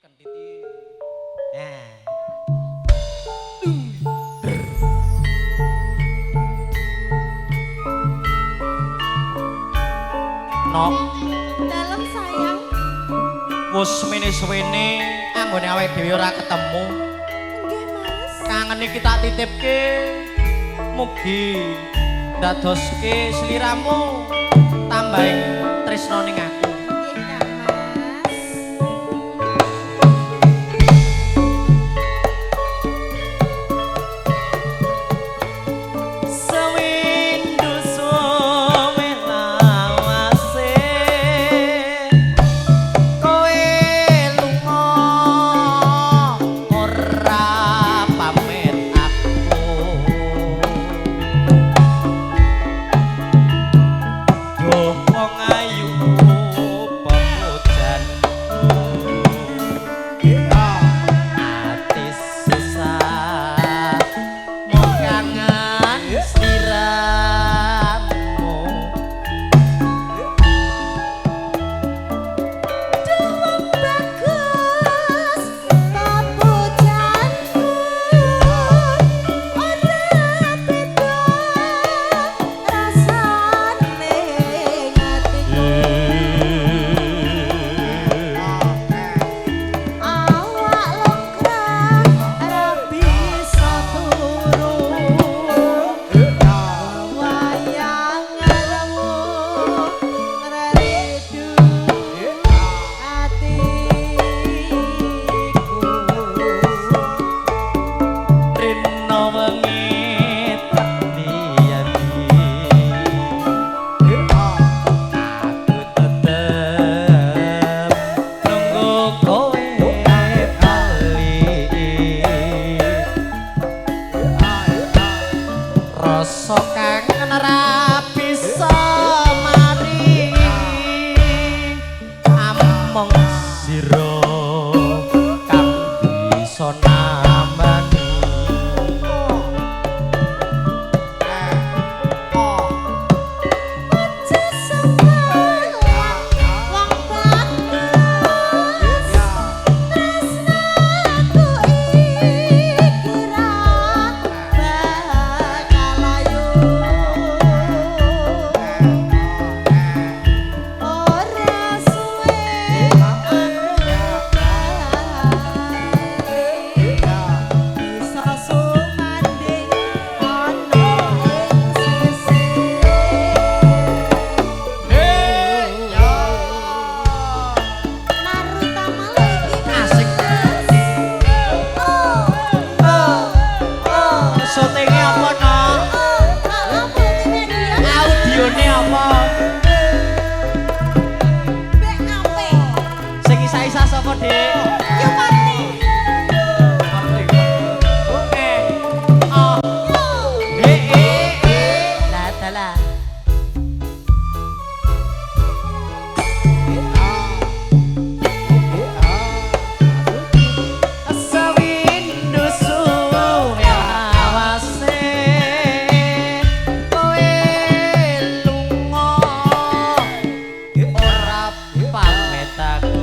Kendit iki. Nah. Nok, Dalem sayang. Wis semene-suwene anggone awake dhewe ora ketemu. Nggih, Mas. Kangen iki tak titipke. Mugi ndadoske sliramu tambahing tresna ning aku. Nggih, Kang Mas. Sewindu suwe lawase kowe lunga ora pamit aku. Duh wong ayu pepujanku, ati susah mung kangen sliramu. Duh wong bagus papujanku, ora beda rasane atiku. Awak longkrah ora bisa turu, wayang ngaremu ngreridu atiku. Rino wengi tak liyani, aku tetep nunggu kowe bali. Rasa kangen ora bisa mari, amung sira kang bisa namani. Aja salah wong bagus, tresnaku iki ra bakal layu. Ora suwe aku bali, bisa sumanding ana ing sisih. Narutama lho iki, Mas. Asik. Oh, oh, oh. Syutinge apa no? Oh, oh, multimedia. Audione apa? BAP. Sing isa-isa sapa, Dik? Yo Parti. Oke. Oh. Yo. E e e. Lah dalah. Sewindu suwe lawase kowe lunga ora pamit aku.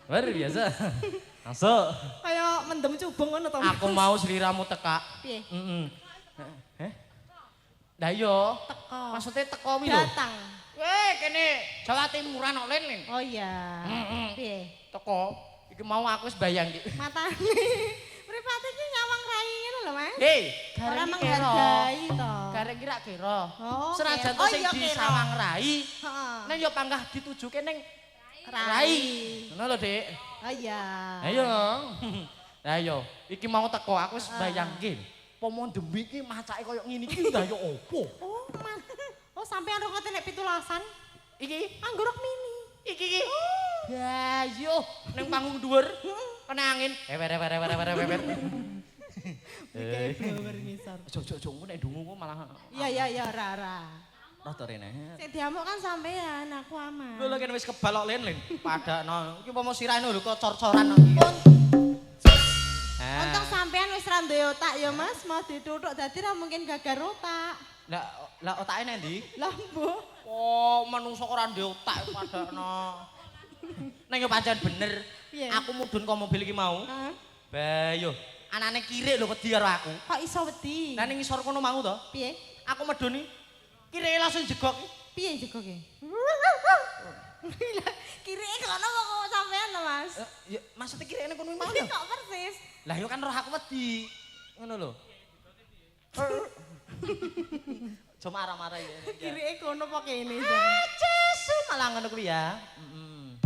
Luar biasa. Langsung. Kaya mendem cubung ngono to. Aku mau sliramu teka. Piye? Heeh. Heh? Lah iya. Teko. Maksudnya teko kuwi lho. Datang. Weh, kene Jawa Timuran kok Lin. Oh iya. Heeh. Piye? Teko. Iki mau aku wis bayang iki. Matane. Mripate iki nyawang rai ngono lho, Mas. Hei, Ora gareng iki menghargai to. Gareng ki rak kira. Oh, Senajan kira. to Oh, sing iya, kira. disawang rai, Heeh. neng yo panggah ditujuke ning Rai. rai. Ngono lho, Dik. Oh iya. Ayo. Lah yo, iki mau teko aku wis bayangke. Pomo demi iki macake koyo ngene iki lah yo opo? Oh, man. Oh, sampean rungote nek pitulasan. Iki Anggo rok mini. iki iki. Lah yo ning panggung dhuwur kena angin. Ewer ewer ewer ewer ewer. Kayak blower ngisor. Ojo ojo ojo engko nek dungu kok malah Iya iya iya ora ora. rada rene. Sing diamuk kan sampean, aku aman. Lho lho kene wis kebal kok Lin Lin. Padakno. Iki pomo sirahe lho kok cor-coran kok iki. Ah. Untung sampean wis ra duwe otak ya Mas, mau dituthuk dadi ra mungkin gagal otak. Lah lah otake nang ndi? Lah mbok. Oh, manungsa kok ora ndek otak padakno. Neng yo pancen bener. Piye? Aku mudhun kok mobil iki mau. Heeh. Bayo, anane kirik lho wedi karo aku. Kok iso wedi? Lah ning ngisor kono mau to. Piye? Aku medhun iki. Kirike langsung jegok. Piye jegoke? Kirike kono kok kok sampean to, Mas? Ya maksudnya kirike ning kono mau to. Kok persis? Lah yo kan roh aku wedi. Ngono lho. Cuma marah-marah ya. Kirike kono apa kene? Aja su malah ngono kuwi ya. Heeh.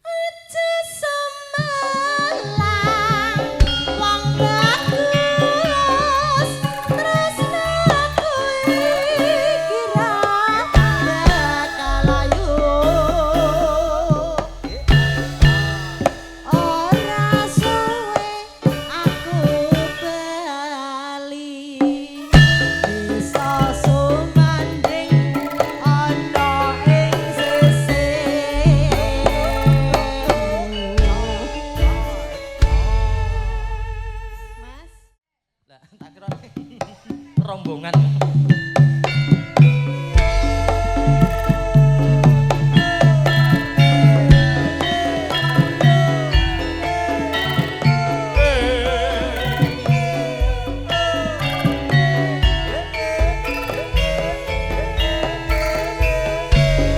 Aja sumelang wong bagus tresnaku iki ra bakal ayu. Ora suwe aku bali bisa sumanding ana ing sisih. Mas, Lah tak kira rombongan.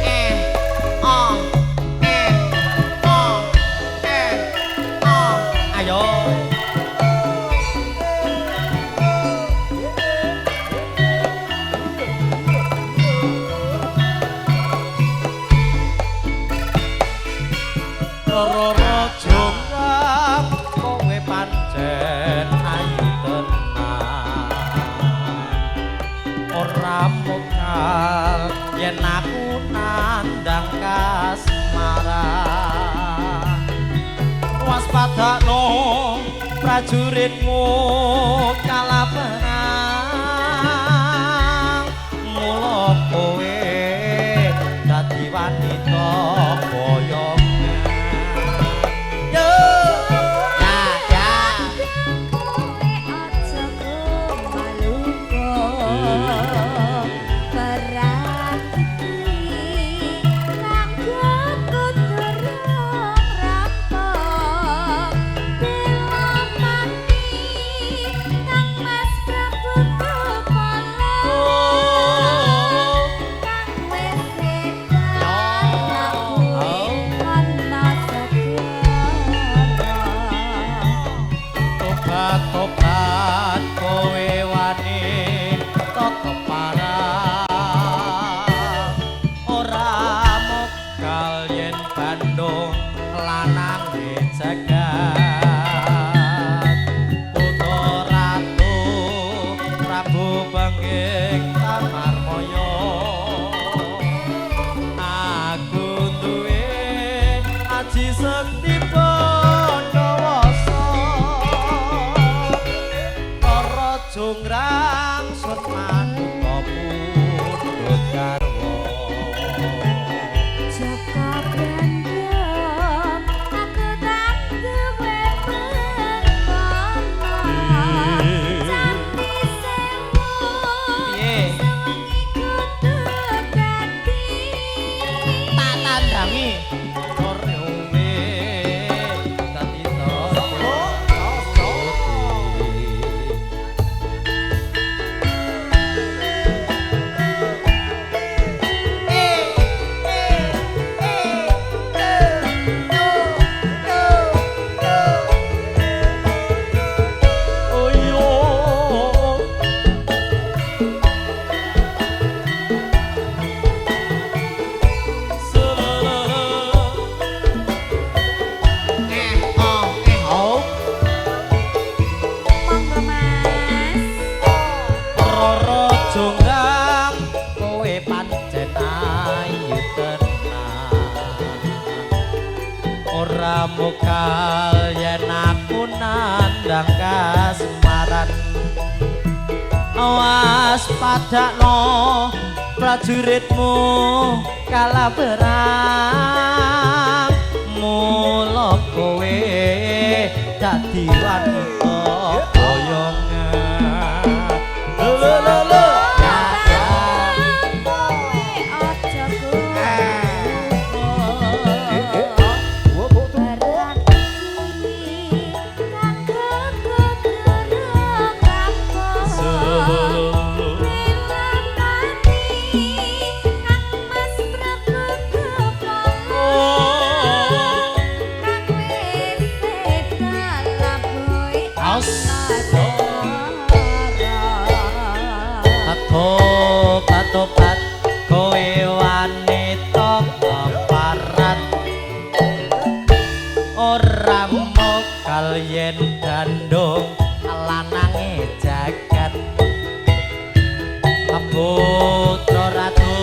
Eh, O, E, O, E, O. Ayo. Roro jongkang kowe pancen ayu tenan. Ora mokal yen aku nandang kasmaran. Waspadakno prajuritmu kalah perang. Mula kowe dadi wanita boyongan. Yo. Ya, ya. Kowe aja kemaluko perang iki kanggo durung rampung bela mati kang Mas Prabu Kepala kang wis sebar ana segara. Tobat-tobat kowe wani tetep parah. Ora mokal yen Bandung lanang dicegat. Putra Ratu Prabu Banging Tamarmaya. Aku duwe aji sekti Pandawasa. Para jongrang sun manungsa pundhut garwa. Jaka Brandong aku tak duwe Mokal yen aku nandang kasmaran. Awas padakno prajuritmu kalah perang. Mula kowe dadi wanita boyongan. Lho lho lho. Kowe aja Tobat-tobat kowe wanita keparat. Ora mokal yen gandong lanange jagat. Putra ratu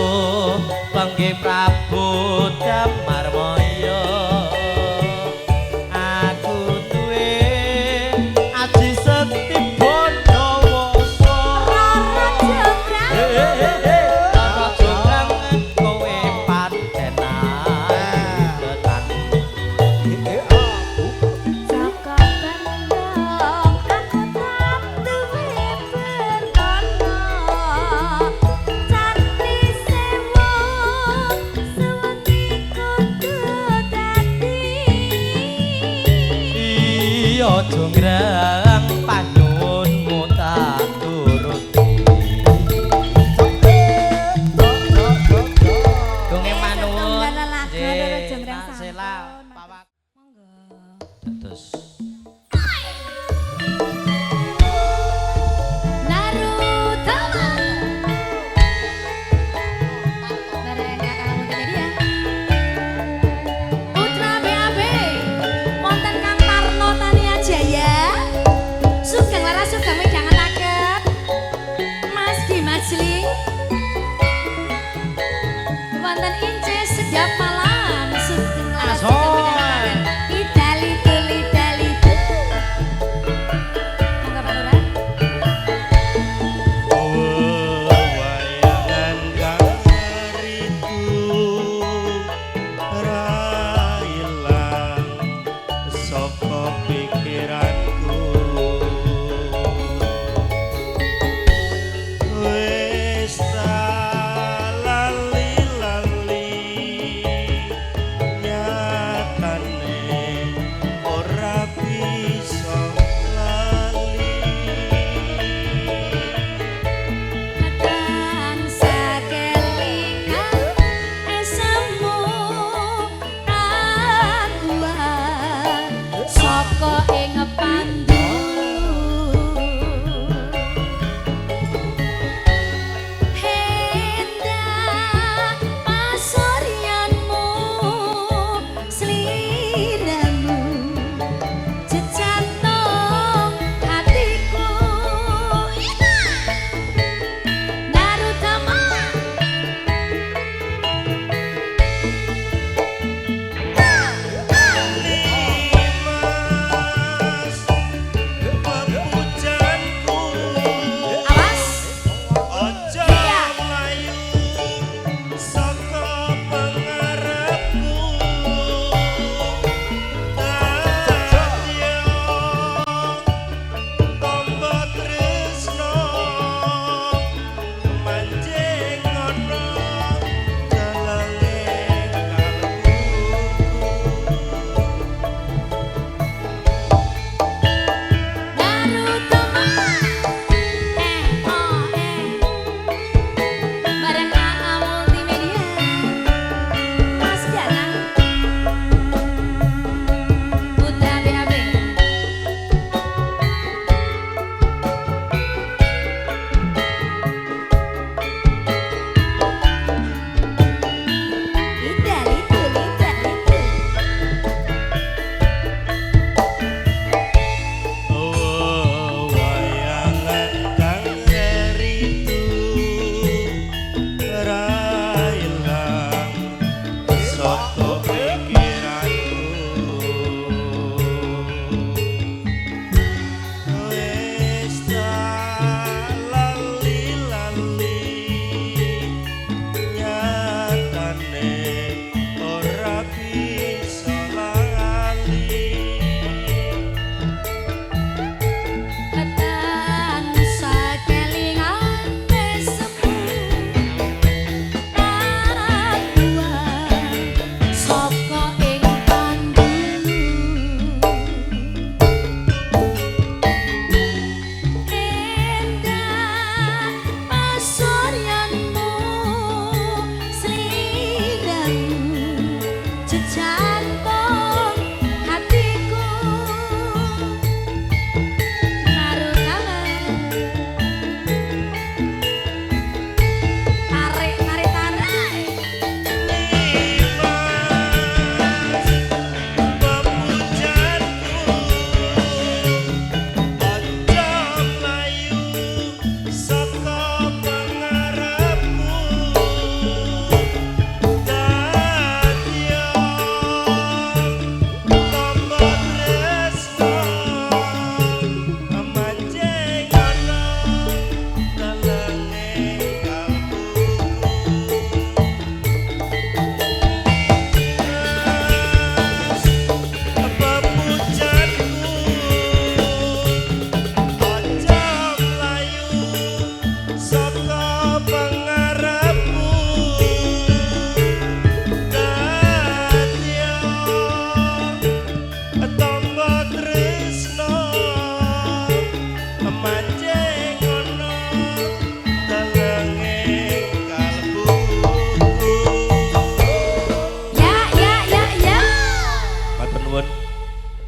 penggih Prabu Damarmaya. Aku duwe aji sekti Bondowoso. Rara Jonggrang kowe pancen ayu tenan. Saka bandong aku tak duwe perkara. Candi sewu suweti kudu dadi. Iya Jonggrang panyuwunmu tak turuti. Donge manuwun. Setunggal lelagon Rara Jonggrang Nggih, Sela, sampun. pawak. Monggo. Terus Narutama. Bareng Kakak Multimedia. Putra BAB. Wonten Kang Tarno Tania Jaya. Sugeng laras sugeng midhangetaken. Mas Dimajling. Wonten Ince Sedap Malam sugeng laras sugeng midhangetaken. Idali tuli dali tu. Monggo Pak Lurah. Wayangan kang ritu ra ilang saka pikiranku. Wis tak lali-lali nyatane ora bisa lali. Tansah kelingan esemu kang kuat saka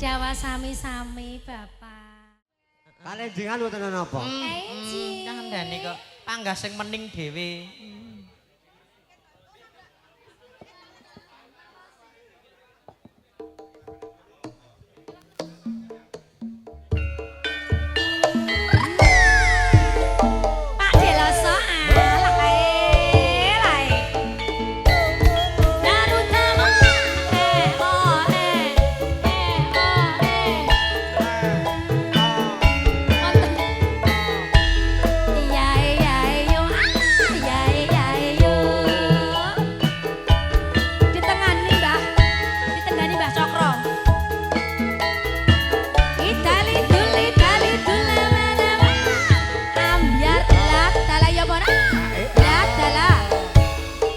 Dawa sami-sami Bapak. Kalenjengan wonten napa? Enji. Kandhane kok panggah sing mening dhewe. Pak Deloso alah kae lae. Narutama eh oh eh eh oh eh. Wonten. Iya iya yo ah iya iya yo. Ditengani Mbah. Ditengani Mbah Cokro. Itali duli tali dule lewa. Ambyar la tala ya ora. La tala.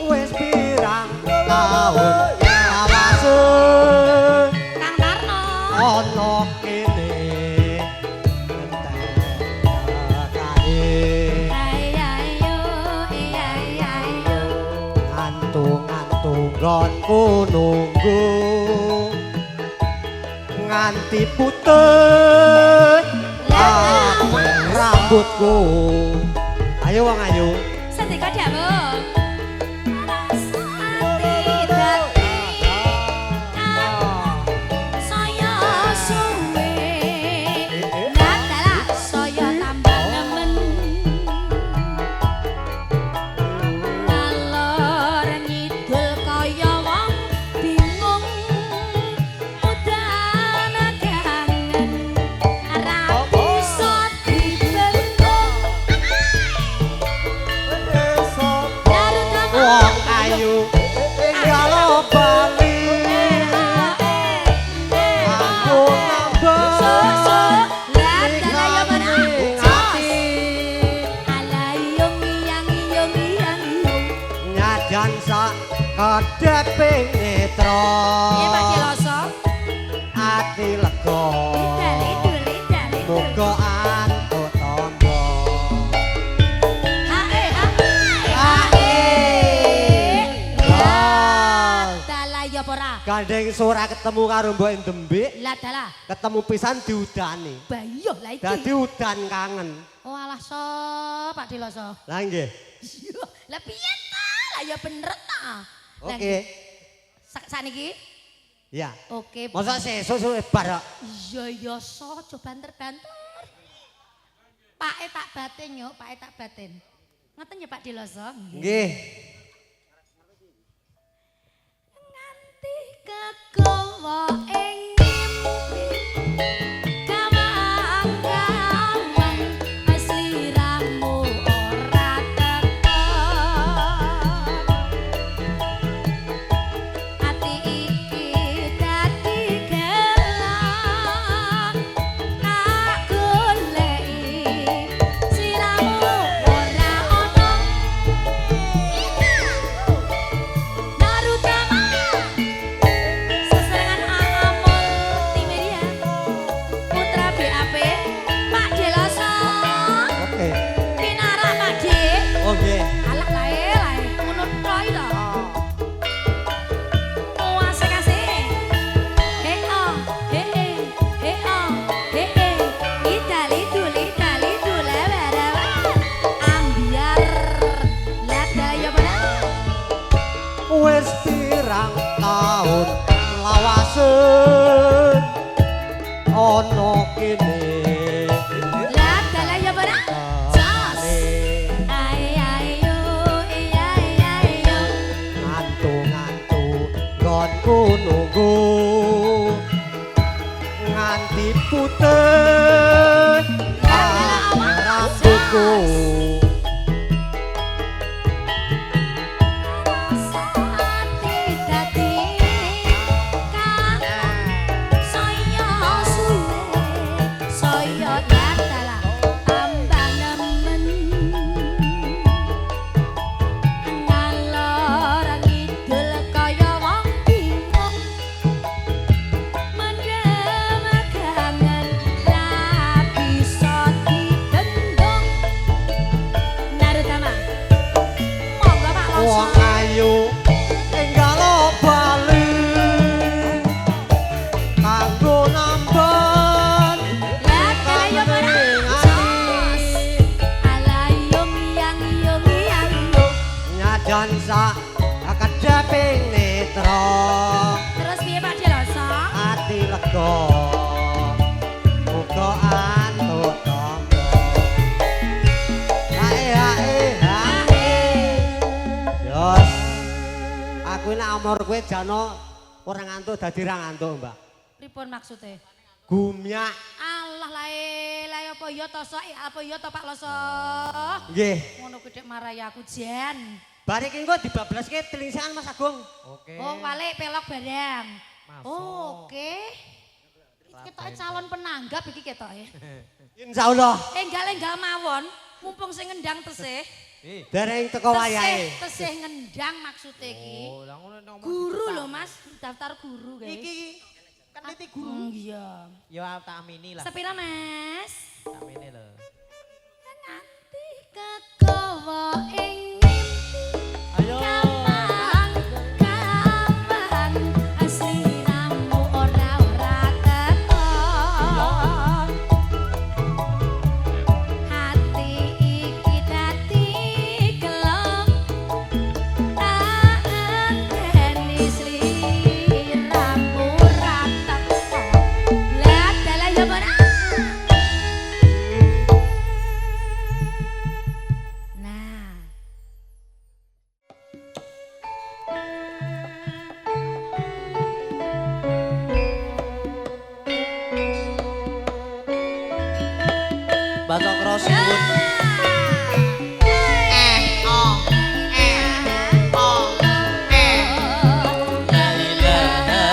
Wis pirang taun lawase Kang Tarno. ana kene entek-entekane. Ai ayo iya iya yo. Ngantu-ngantu nggonku nunggu nganti putih Lah rambutku. Ayo wong ayu. Sendika dawuh. Rasa ati dadi kang saya suwe. Lah dalah saya tambah nemen. Ngalor ngidul kaya wong bingung. Udan kangen ra bisa dibendung. Narutama. Wong ayu ing bali. Aku nambah nyadan sak kedheping netra. Ati lega. Muga antuk tamba. Gandeng sora ketemu karo Mbok Endembik, ketemu pisan diudani. Dadi udan kangen. Oh alah so, Pak Deloso. Lah nggih. Iya, lah piye ta? Lah ya bener ta. Lah, Oke. Sakniki? Ya. Oke. Masa sesuk suwe bar kok. Iya iya so, aja banter-banter. Pake tak batin yo, pake tak batin. Ngoten ya Pak Deloso? Nggih. Nganti kegawa ing mimpi. Kawang-kawang sliramu ora teko. Ati iki dadi gelang tak goleki sliramu ora ono. Narutama seserangan AA Multimedia Putra BAP Pak Deloso. Oke. Pinarak Pak D. Oh nggih. Alah lae lae ngono tok iki to. Oh asik asik. He oh he he he oh he he. Itali duli tali dule wara. Ambyar lada ya ora. Wis pirang taun lawase ana kene. Lada la ya ora. Jos. Ai ai yo ai ai yo. Ngantu-ngantu nggonku nunggu nganti putih rambutku. Ati dadi kang saya suwe saya dalah tambah nemen ngalor ngidul kaya wong bingung mendem kangen ra swarga muga antuk tampa. Hae hae hae. Yos. Aku nek omor kowe jano ora ngantuk dadi ra ngantuk, Mbak. Pripun maksude? Gumyak. Allah lae, lae apa ya to sok, apa ya to Pak Loso? Nggih. Ngono kuwi dek marai aku jan. Bar iki engko dibablaske telingsangan Mas Agung. Oke. Oh, walik pelok barang. Masuk. Oh, oke. Ketoke calon penanggap iki ketoke. Insyaallah. Enggal-enggal mawon, mumpung sing ngendang tesih. Dereng teko wayahe. Tesih ngendang maksude iki. Oh, lah ngono nek ngomong Guru lho Mas, daftar guru kae. Iki keniti guru. Iya. Ya tak amini lah. Sepira Mas? Tak amini lho. Nanti kegawa ing mimpi. Ayo. Kapan kapan sliramu ora ora teko. Hati iki dadi gelem tak enteni sliramu ora teko. Lah dalah ya ora. Nah. Mbak Cokro suwun. La ilaha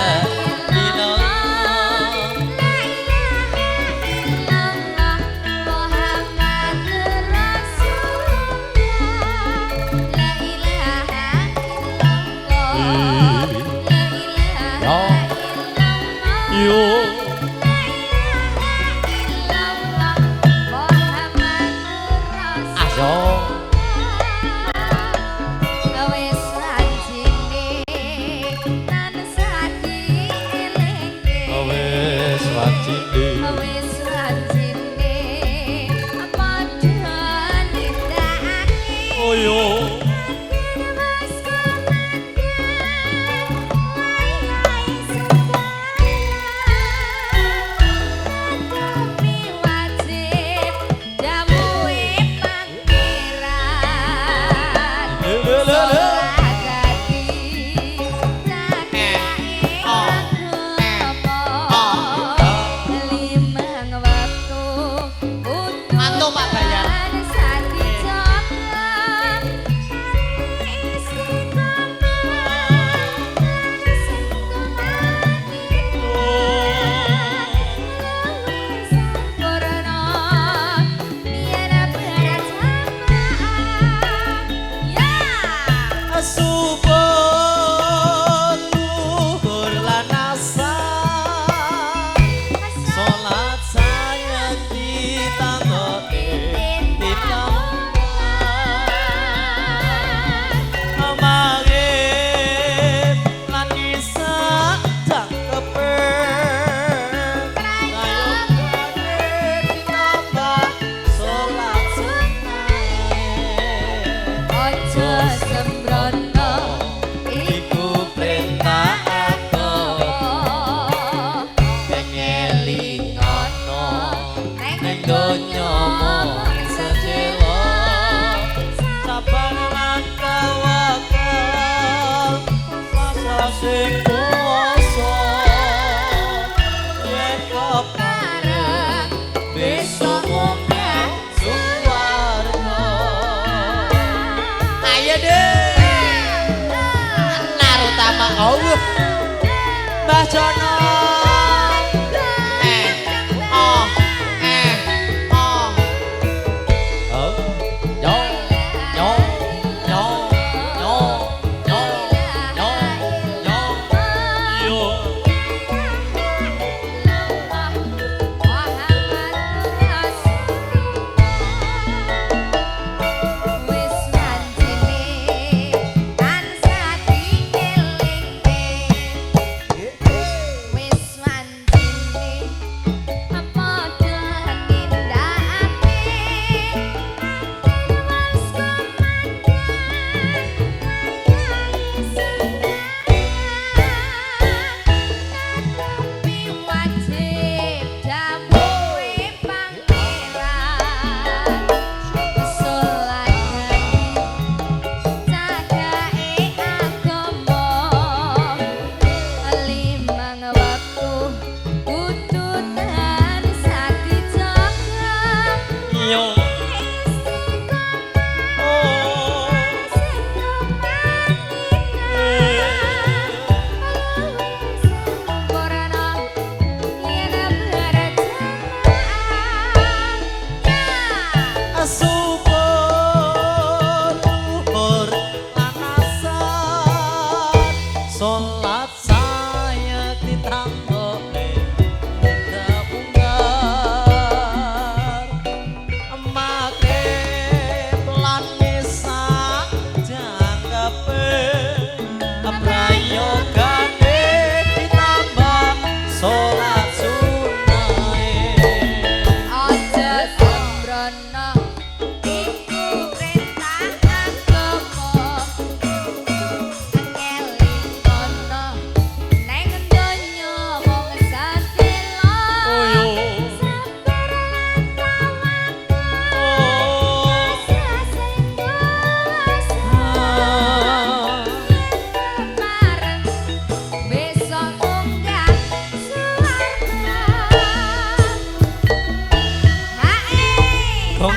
illallah. La ilaha illallah Muhammadur Rasulullah. La ilaha illallah. La ilaha illallah. Yo. La ilaha illallah Muhammadur Rasulullah. Ayo. Wis anjine tansah dielingke. Wis wajine. Wis anjine padha nindakake. Oh yo. Mas komandan wayahe sembahyang. Tapi wajib dawuhe pangeran. Le le le. Salat dadi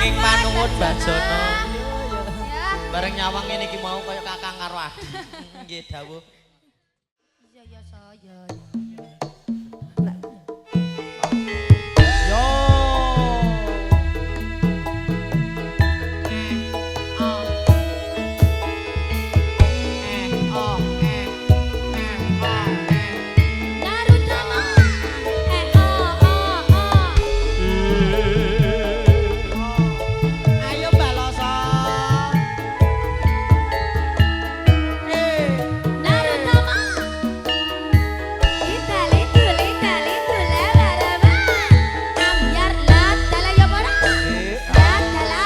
Nanging panuwun Mbah Jono. Ya. Bareng nyawang ngene iki mau kaya kakang karo adi. Nggih dawuh. Iya ya saya. Yo. Narutama. Eh oh oh oh. Ayo Mbak Loso. Narutama. Itali tuli tali tula laraba. Ambyar la tala ya ora. La tala.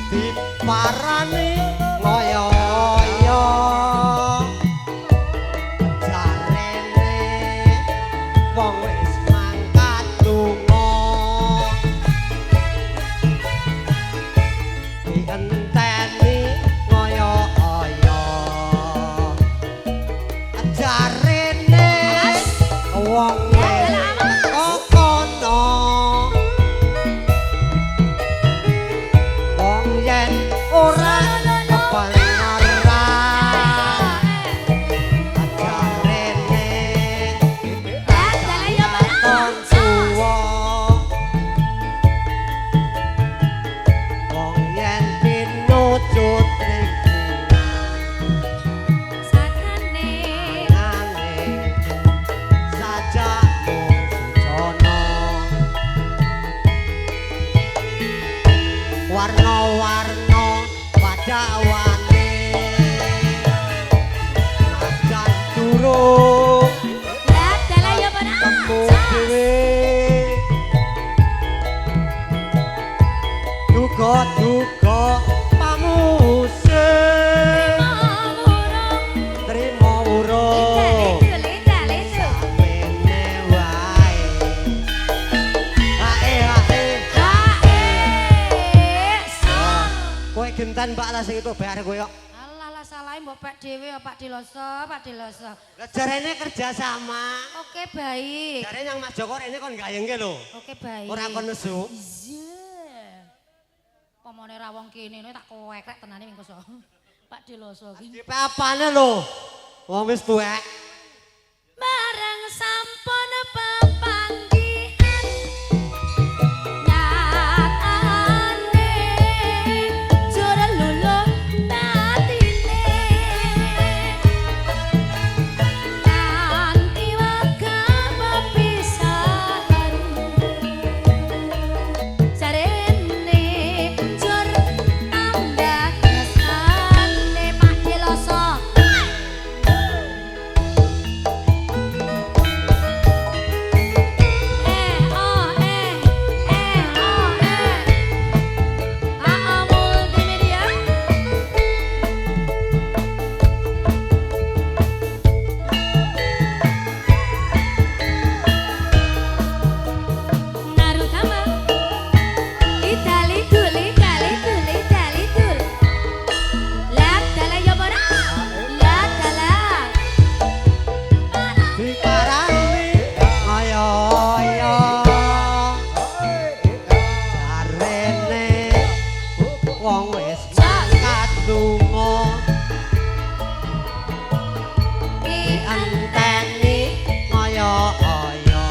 Diparani ngoyo-yo jarene wong wis mangkat lunga dienteni ngoyo-yo jarene wong wis kono wong yen ora kebenaran jarene La tala ya ora. kon suwa wong yen pinuju Sakane. ngane sajak mung sucono warna-warna padawane najan durung La tala ya ora. temu dhewe duga-duga pamuse Murung. trimo urung Itali tuli tali tu. mene wae hae hae Hae. So. Kowe genten Mbak lah sing itu bayar kowe kok. Alah lah salahe mbok pek dhewe ya Pak Deloso, Pak Deloso. Lah jarene kerja sama. Oke baik. Jarene yang Mas Joko rene kon gayengke lho. Oke baik. Ora kon nesu. Iya. Pomone ra wong kene tak kowekrek tenane mingko so. Pak Deloso ki. DP apane lho? Wong wis tuwek. Bareng sampun pepanggihan nyatane jur luluh batine kanthi wegah pepisahan jarene jur tambah tresnane Pak Deloso. Eh oh eh eh oh eh AA Multimedia. Narutama Itali tuli tali tuli tali tul. La tala ya ora. La tala. Diparani ayo ayo jarene wong wis mangkat lunga dienteni ayo ayo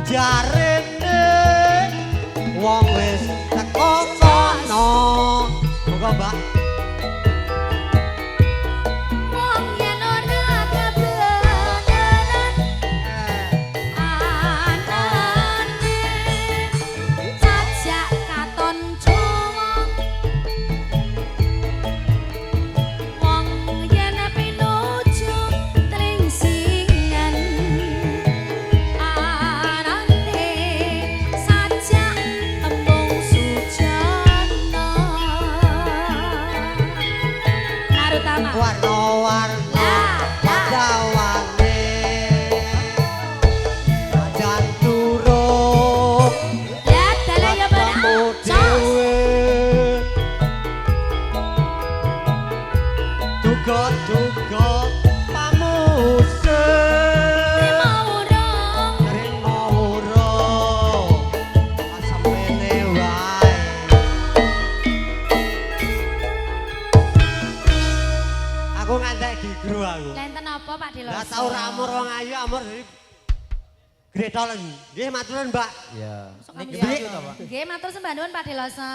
jarene wong wis teko kono. Monggo Mbak. Wong yen ora kebenaran anane cacak katon cuwong. Wong yen pinuju tringsingan anane Gak tau ora amor wong ayu amor dari Gretol. Nggih matur nuwun, Mbak. Iya. Niki Nggih. ayu to, Pak. Nggih, matur sembah nuwun Pak Deloso.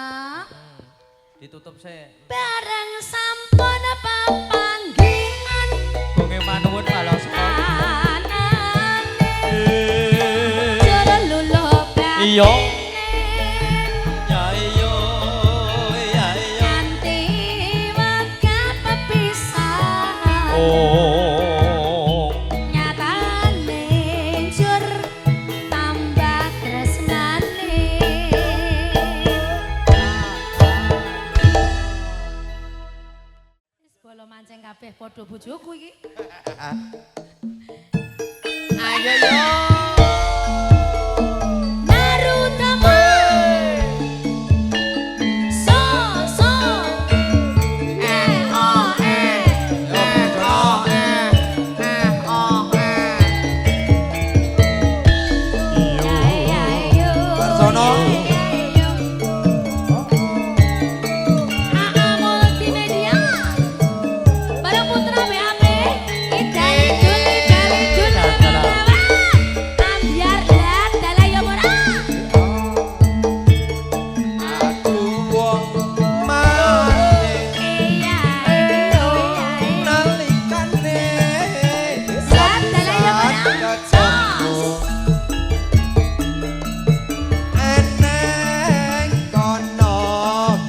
Ditutup sik. Bareng sampun papanggihan Gonge manuwun Pak Loso. anane jur luluh Iya. batine. Ya iya, ya iya. Nganti wekah pepisahan. Oh. Nyatane jur tambah tresnane. Wis bolo mancing kabeh padha bojoku iki. Ayo yo. Narutama. So so. E O E. O E E O E. Ya ya yo. Barsono. Ya, yo. AA Multimedia. Bareng Putra BAP. Idal idul idal idul. Ambiar lat dalah yo ora. Aku wong manis Iya iya iya. nalikane Lat dalah yo ora. ketemu eneng kono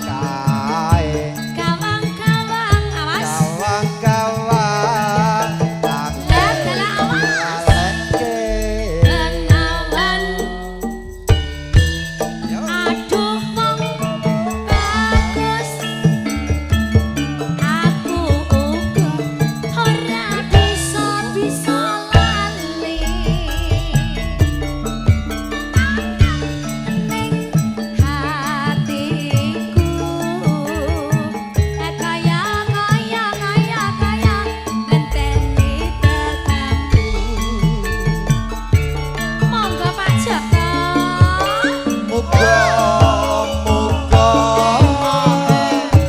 kae Kawang-kawang awas. kawang-kawang Lat dalah awas. Kenawan. Aduh wong bagus. Aku uga ora bisa-bisa lali. Ning hatiku kaya kaya kaya kaya ngenteni tekamu. Monggo Pak Joko. Muga-muga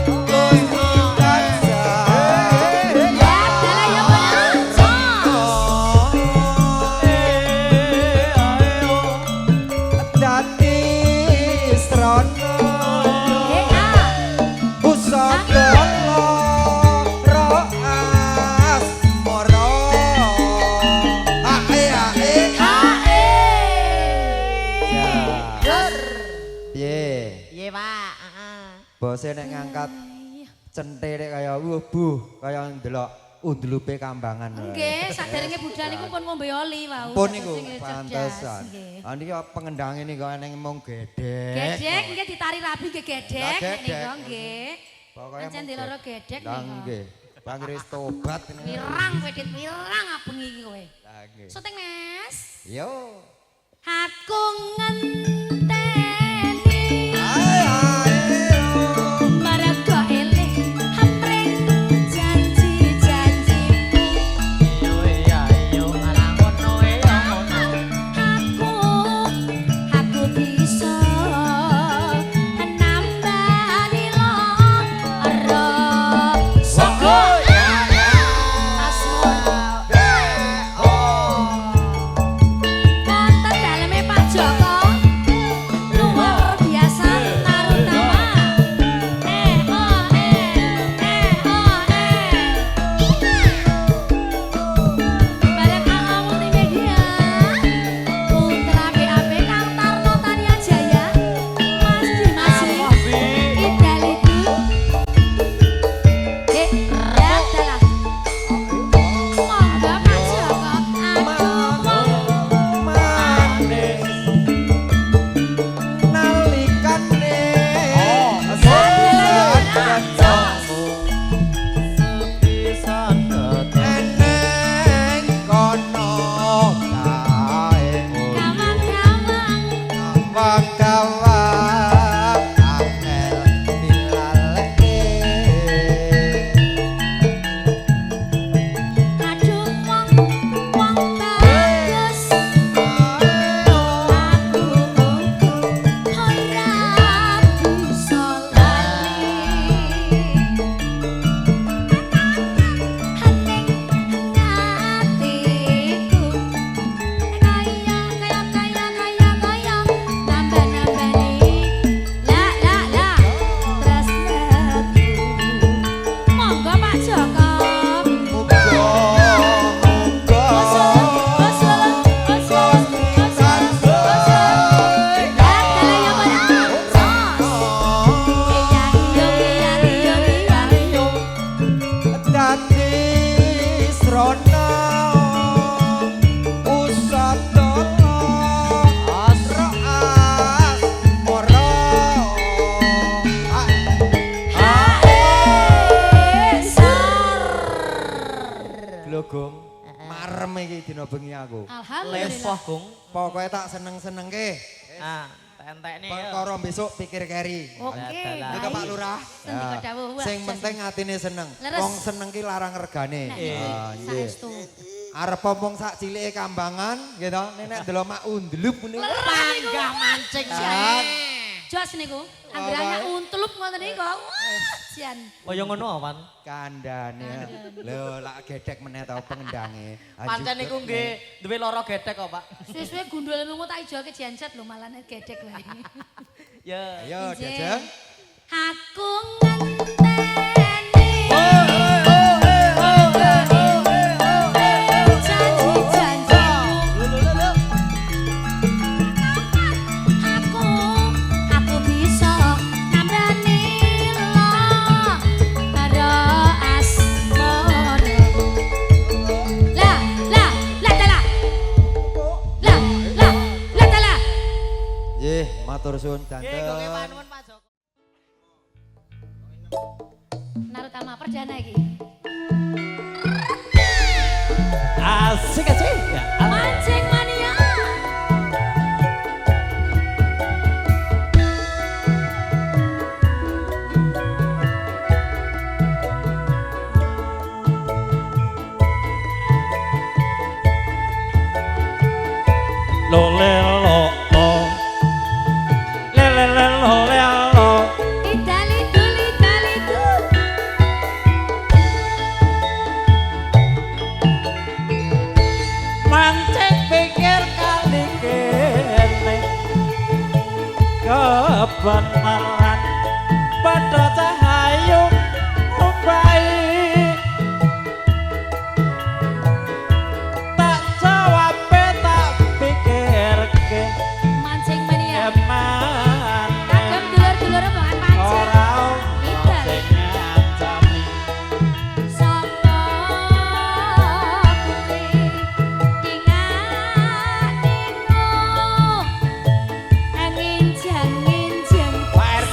Gusti tansah Ya, dalah ya Pak. Jos. Dadi srana Eh, ah. pusaka lara asmara ae ae Ae. Piye Iya, Pak. Heeh. bose nek ngangkat centhe nek kaya wuh kaya ndelok undlupe kambangan wae. Nggih, saderenge budal niku pun ngombe oli wau. Pun niku Sing cerdas, pantesan. nggih. Ah niki pengendange niku eneng mung gedhek. Gedhek nggih ditari rabi nggih gedhek Lah, nek gedhek. niku nggih. Pokoke Pancen mung diloro gedhek Lah niku. nggih. Pangris tobat niku. Wirang kowe Dit, wirang abengi iki kowe. Lah nggih. Syuting Mas. Yo. Aku ngenteni Ae ae. mergo eling hamring janji-janjimu. Yo iya yo ala ngono ya ngono. Aku bisa nambani lara. Saka asmara. Wonten daleme Pak Joko. Alhamdulillah. Lepoh, Gung. Pokoke tak seneng-senengke. Ah, entekne ya. Perkara besok pikir keri. Oke. Gitu Pak Lurah. Sendika dawuh, wah, Sing penting atine seneng. Leres. Wong seneng ki larang regane. Nek niku Ah, nggih. saestu. Arep omong sak cilike kambangan gitu, nek delok mak undlup ngene. Panggah mancing. Ah. Jos niku, anggerane untlup ngoten niku. Wah, jan. Kaya ngono awan. Kandhane. Lho lak gedhek meneh to pengendange. Pancen niku nggih duwe lara gedhek kok, Pak. Suwe-suwe gundul mengu tak ijoke jenset lho malah nek gedhek wae. Ya. Ayo Nggih. Jajeng. Aku ngenteni. Janji-janjimu. Aku bisa nambani lo karo asmara. La la la la la. La la la la la. Nggih, matur suwun Nggih, danten. gonge panuwun Pak Joko. Narutama perdana iki. Asik asik. Ya. Mancing mania. Lo le lo lo. Le le le lo le lo. Itali duli tali du. Mancing pikir kali kene. Kebenaran pada cahayu umbai. Tak jawabe tak pikirke Mancing mania. emane. Kagem dulur-dulur omongan mancing. Ora ono sing ngancani. Sapa kuwi tingak-tingu nginjang-nginjang Pak RT.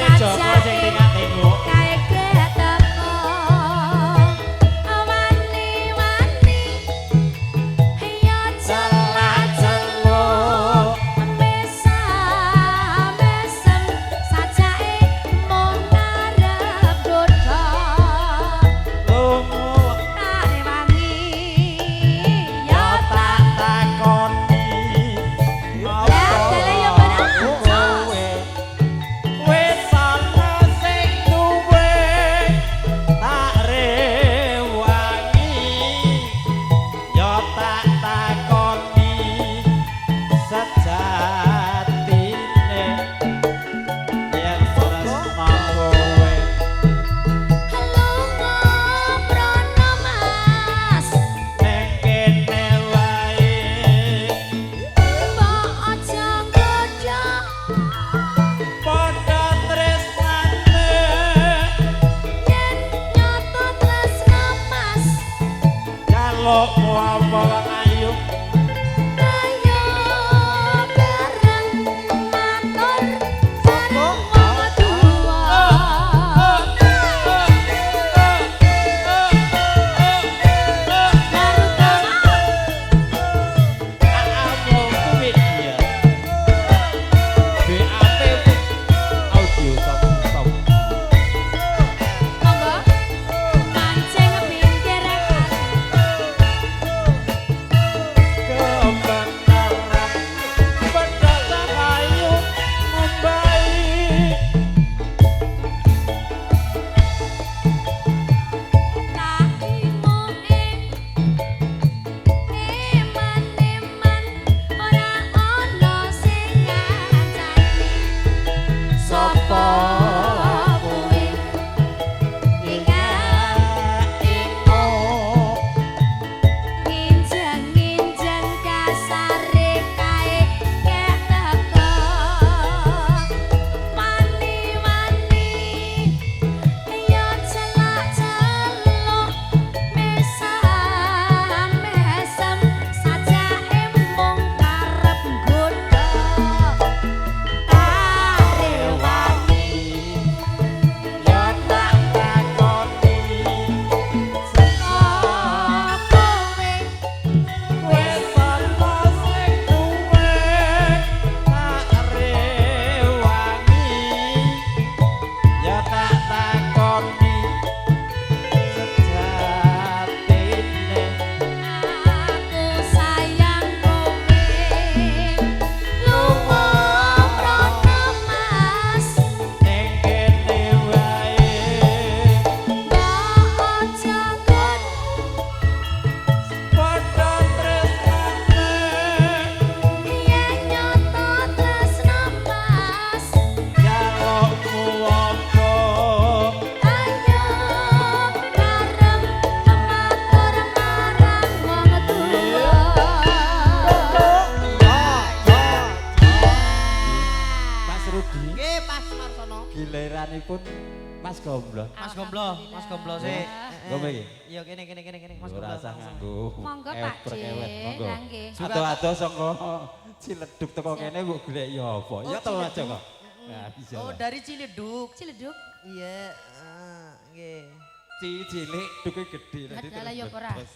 Adi. Nggih, Mas Marsono. Giliranipun Mas Gombloh. Mas Gombloh, Mas Gombloh sik. Gombloh iki. Iya, kene kene kene kene Mas Ora Gombloh. usah nganggo. Monggo, Pak Eprek D. ewet, monggo. Lah, nggih. Ado-ado saka Ciledug teko kene mbok golek ya apa? Ya to Mas Joko. Nah, bisa. Oh, dari Ciledug. Ciledug. Iya, nggih. Cilik duke gedhe nanti Adalah ya terus ora. mledes.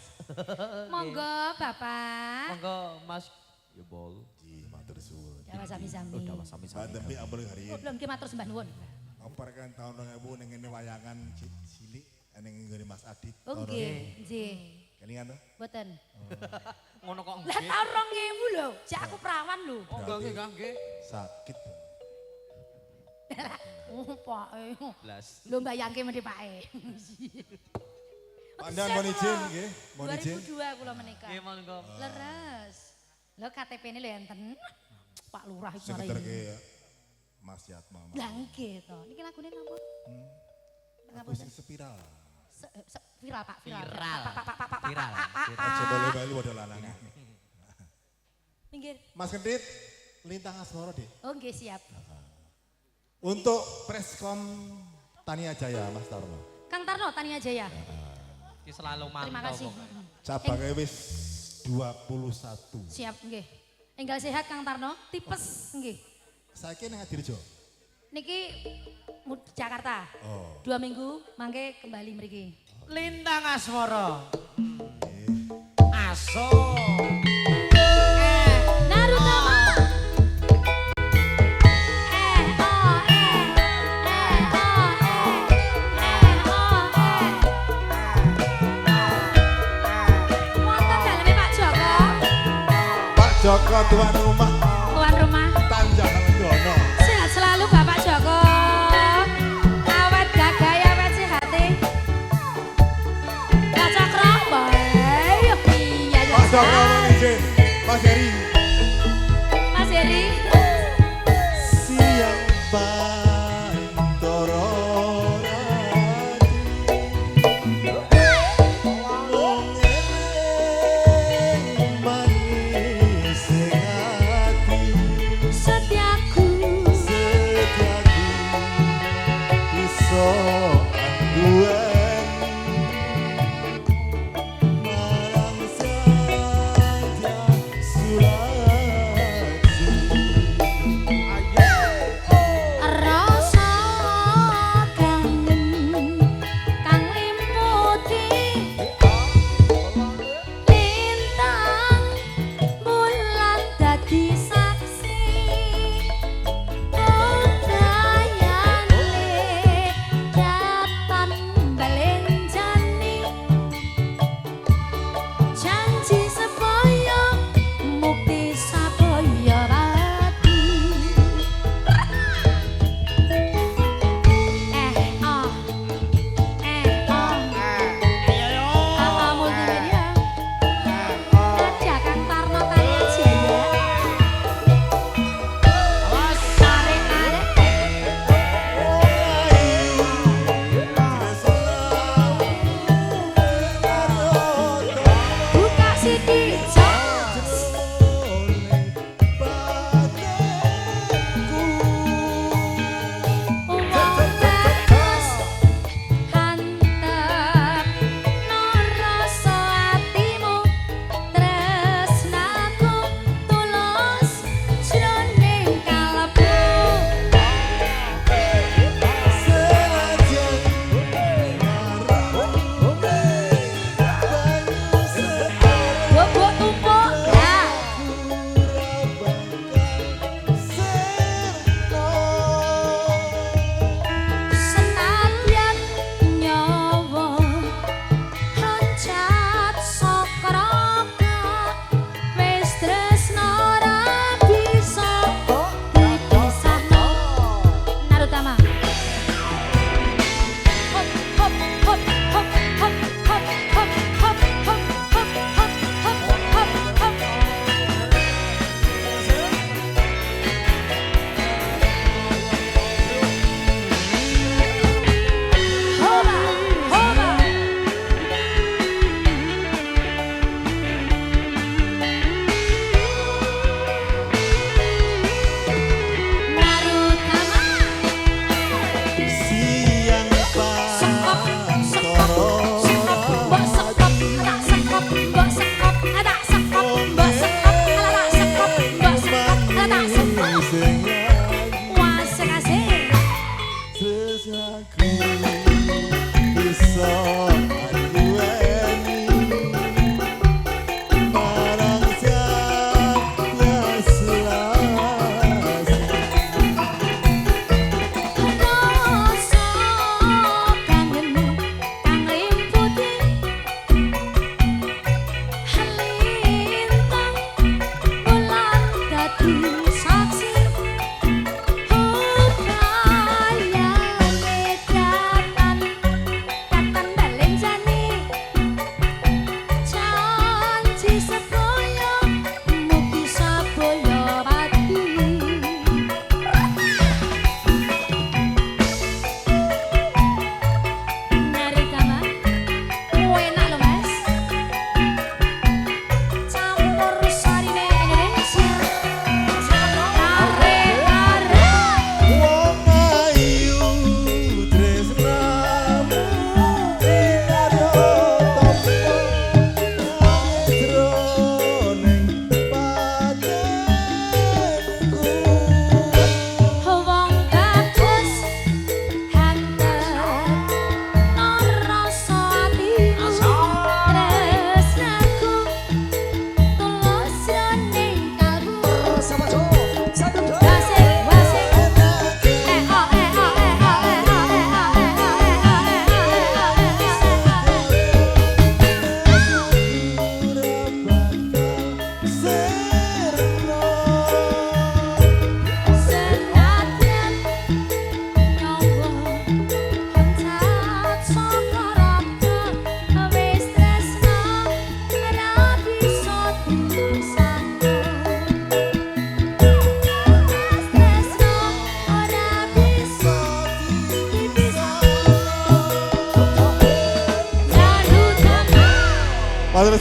Monggo Bapak. Monggo Mas. Ya bol. Ji, matur suwun. Dawa sami-sami. Udah sami-sami. Pak Demi ampun hari Oh, belum ki matur sembah nuwun. Ngoperkan tahun 2000 ning ngene wayangan cilik ning nggone Mas Adit. Oh nggih, nggih. Kelingan to? Mboten. Ngono kok Lah nggih. tahun 2000 lho, jak aku perawan lho. Oh, nggih nggih nggih. Sakit. Oh, Pak. Blas. Lho mbayangke mendhe Pak e. Pandan mohon izin nggih, mohon izin. 2002 kula menika. Nggih, monggo. Leres. Lho KTP-ne lho enten. Pak Lurah iku Sing marai. keterke Mas Yatma. Mas. Lah nggih to. Niki lagune napa? Aku sing spiral. Viral Pak, viral. Viral. Pak, Pak, Pak, Pak, Pak, Viral. Pak, Pak, Pak. Aja boleh bali padha lanange. Minggir. Mas Kentit, Lintang Asmara, Dik. Oh nggih siap. Untuk Preskom Tania Jaya, Mas Tarno. Kang Tarno Tania Jaya. Iki selalu mantau. Terima kasih. pokoknya. Cabangnya wis 21. Siap nggih. Enggal sehat Kang Tarno, tipes nggih. Saiki nang Adirjo. Niki Jakarta. Oh. 2 minggu mangke kembali mriki. Lintang Asmara. Aso. Narutama. Eh oh eh eh oh eh eh oh eh. Wonten daleme Pak Joko, Pak Joko tuan rumah tuan rumah. Tanjung Lendono. Sehat selalu Bapak Joko. Awet gagah awet sehate. Pak Cakro, bae. Iya ya. Mas Joko mohon izin. Mas Heri. Mas Heri. Siang pantoro wong eling manis ing ati. Setiaku. Setiaku iso anduweni marang saja sulami.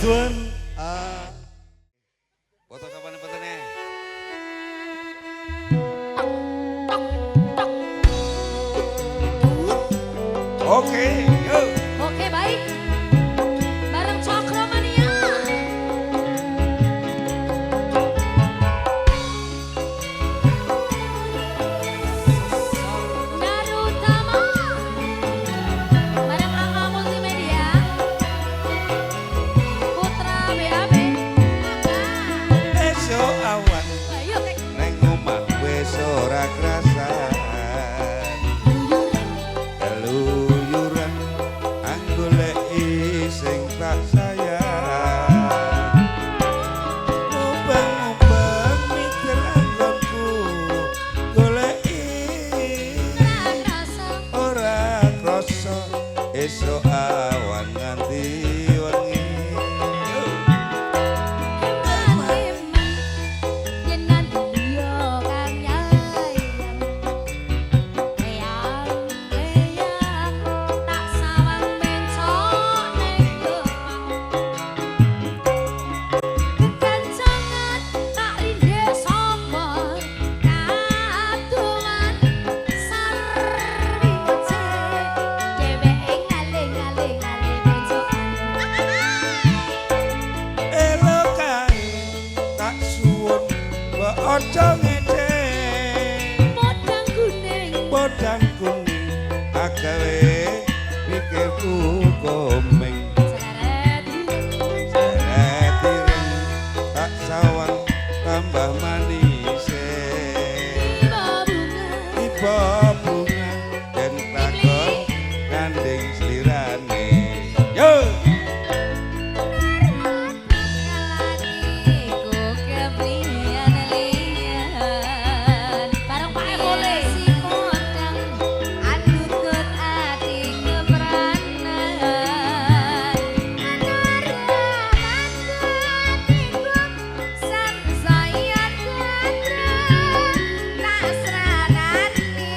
suwun. Foto kapan fotone? Oke, yuk. Oke, baik. Bareng Cokro Mania. Narutama. Bareng AA Multimedia. Putra BAB. Esuk awan Ayo. neng omah wis ora krasan. Keluyuran anggoleki sing tak sayang. Mubeng-mubeng mikir anggonku goleki Rasa ora krasa esuk awan nganti wengi. Eman-eman yen nganti liya kang nyayang. Eyang-eyang tak sawang mencok ning kemang. Kekancangan tak rindhe saka kaduman sarwi ngece dheweke ngale-ngale-ngale bencokan. Elo kae tak suwun mbok aja ngece. Podang kuning Podang kuning agawe pikirku komeng. seret ireng. Seret ireng tak sawang tambah manise. Tiba bunga Tiba bunga den takon gandeng slirane. Yo! Kalatiku keblian-lian. Bareng Pak Emole. Si podang anutut ati kepranan. Sansaya gandrung tak sranani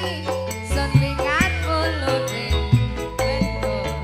sun pingat mulute bentuk.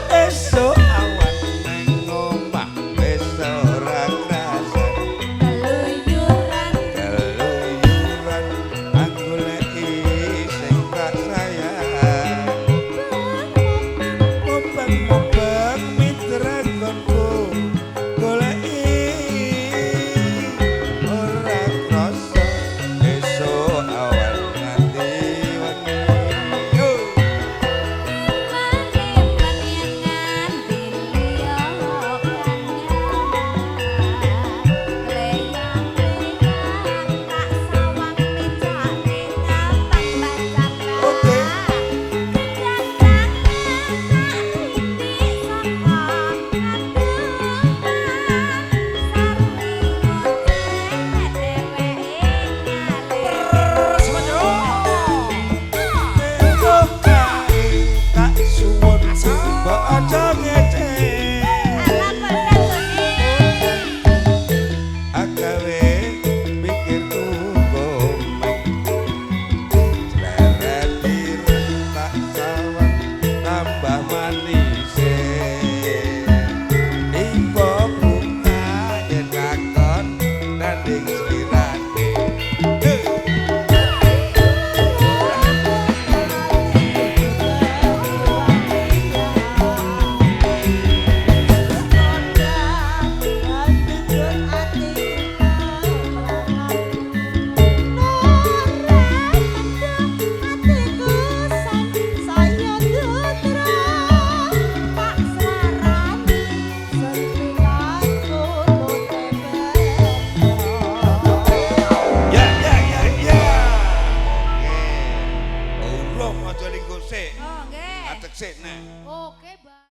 Esuk awan nang omah wis ora krasan. Keluyuran Keluyuran anggoleki sing tak sayang. Mubeng-mubeng mitra nggonku goleki ora krasa esuk awan nganti wengi. Yo! Eman-eman yen nganti liya Leyang-leyang tak sawang micane ngapang Oke. bacakan. Kekancangan tak rindik saka kaduman sarwi ngoceh dheweke ngale. Esuk kae tak suwun mbok aja ngece. Ala kok Agawe pikirku komeng. Sleret ireng tak sawang tambah manise. Iba bunga yen kakon nanding